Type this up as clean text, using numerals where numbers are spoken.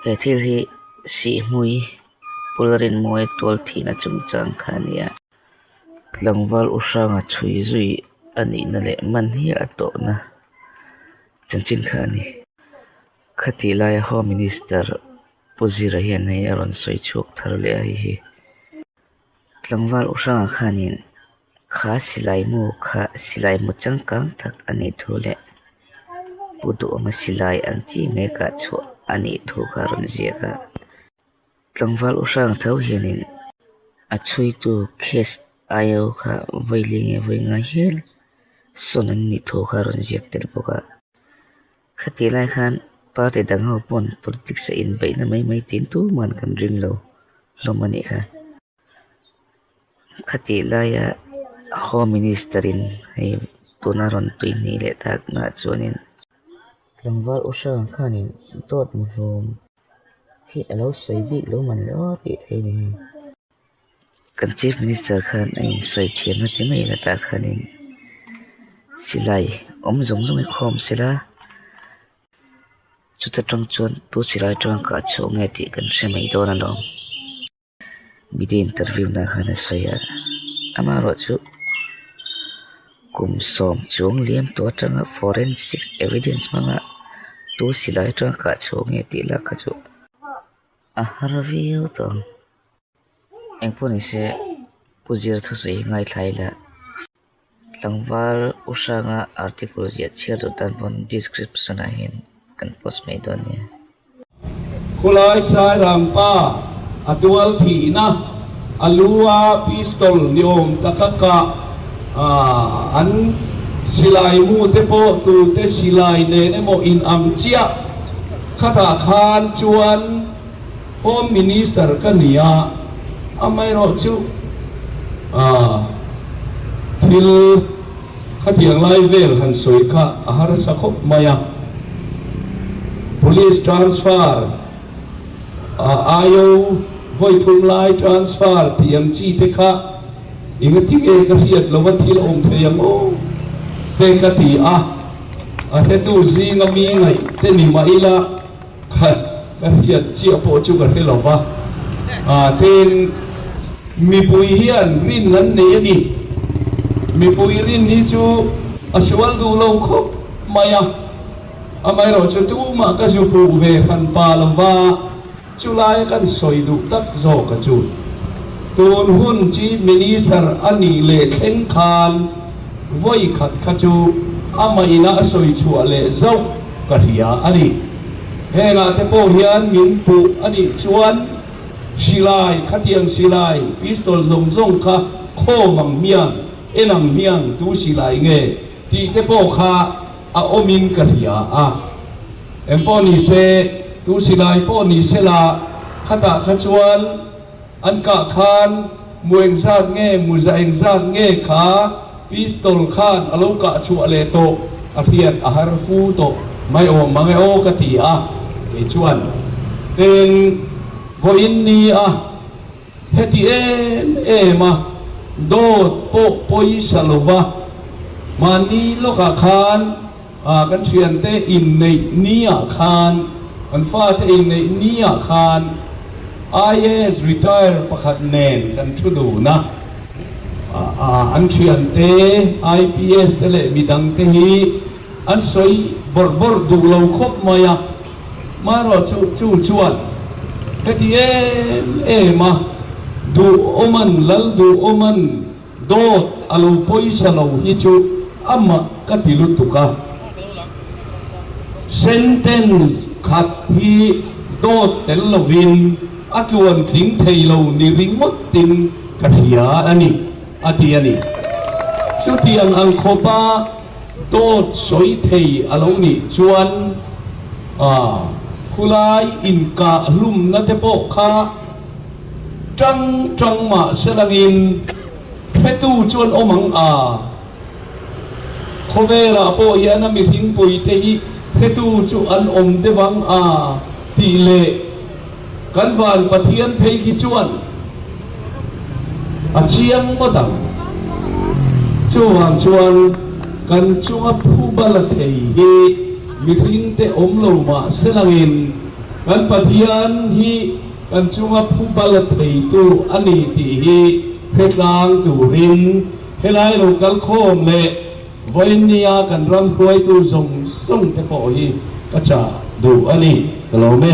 He thil hi Sihhmui Pulrinmawia tual thihna chungchang kha a ni a. Tlangval U Hranga chhui zui a nihna leh man hi a tawhna chanchin kha a ni. Khatih laia Home Minister Pu Zira hian hei a rawn sawi chhuak thar leh a hei hi. Tlangval U Hranga khanin kha silai mu kha silai mu changkang tak a nih thu leh Pu Duhawma silai ang chi ngei kah chhuah a nih thu kha a rawn ziak a. Tlangval U Hrang tho hianin a chhuitu case IO kha vawi li nge vawi ngai hial sawn an nih thu kha a rawn ziak tel bawk a. Khatih lai khan party dang ho pawn politics a inbeihna mai mai tiin tuman kan ring lo hlawm a nih kha. Khatih laia Home Minister in hei tuna rawn tui hnih leh tak nah chuanin tlangval U Hrang khanin dawt mu hlawm hi a lo sawi bik lo man le aw tih theih a ni hei. Kan Chief Minister khan a insawi thiamna ti mai la tah khanin silai awm zawng zawng hi khawm sela chuta tang chuan tu silai atanga kah chhuah nge tih kan hre mai dawn alawm. Media interview na khan a sawi a, amaherawh chu kum 10 chuang liam tawh atanga forensic evidence hmanga tu silai atanga kah chhuah nge tih lak kha chu a har viau tawh ang. Engpawh ni se Pu Zir thusawi hi ngaithla ila tlangval U Hranga article ziah chhiar duh tan pawn description ah hian kan post mai dawn nia. Khulai Sairangpa a tual thihna a lu a pistol ni awm taka kah an silai mu te pawh tute silai nen emaw in ang chiah khatah khan chuan Home Minister ka ni a, amaherawhchu thil khatiang lai vel han sawi kha a harsa khawp mai a. Police transfer, IO vawi thum lai transfer tih ang chi te kha engati nge ka hriat lova thil awm thei ang aw te ka ti a, a hretu zinga mi ngaih te ni mah ila. Kha ka hriat chiah pawh chu ka hre lo va, tin, mipui hian rin an nei a ni. Mipui rin hi chu a sual duh lo khawp mai a, amaherawh chu tumah ka zu puh ve hran pa lo va, chulai kan sawi duh tak zawk a chu. Tun hun Chief Minister a nih leh thleng khan vawi khat kha chu amah ina a sawi chhuah leh zauh ka hria a ni. Hengah te pawh hian min puh a nih chuan silai, khatiang silai, pistol zawng zawng kha khawm ang hmiang, en ang hmiang tu silai nge tih te pawh kha a awmin ka hria a. Eng pawh ni se, tu silai pawh ni se la, khatah kha chuan an kah khan mu engzat nge, muza engzat nge kha pistol khan a lo kah chhuah leh tawh a hriat a har fu tawh mai awm mang e aw ka ti a, kei chuan tin vawiin ni a heti em em a dawt pawh pawisa lova mahni lawkah khan kan thiante inneih ni ah khan kan fate inneih ni ah khan IAS retire pakhat nen kan thu dun a. An thiante IPS te leh midang te hi an sawi bawrh bawrh duh lo khawp mai a, maherawh chu chu chuan heti em em a duh awman lal duh awman dawt a lo pawisa lo hi chu amah ka ti lutuk a, sentence khat hi dawt tel lovin a tluan tling thei lo ni ringawtin Ka hria a ni, a ti a ni. Chutiang ang khawpa dawt sawi thei a lo nih chuan a khulai inkah hlumna te pawh kha tang tang mah selangin hretu chuan awm ang a. Khawvelah pawh hian a mihringpui te hi hretu chu an awm deuh ang a tih leh Kan van Pathian phei khi chuan a chiang ngawt ang. Chuvang chuan kan chunga phu bala thei hi mihringte awm lo mah se langin Kan Pathian hi kan chunga phuba la theitu a ni tih hi hretlang turin helai lo kal khawm leh vawiinnia kan ram hruaitu zawng zawng te pawh hi ka chah duh a ni. Ka lawm e.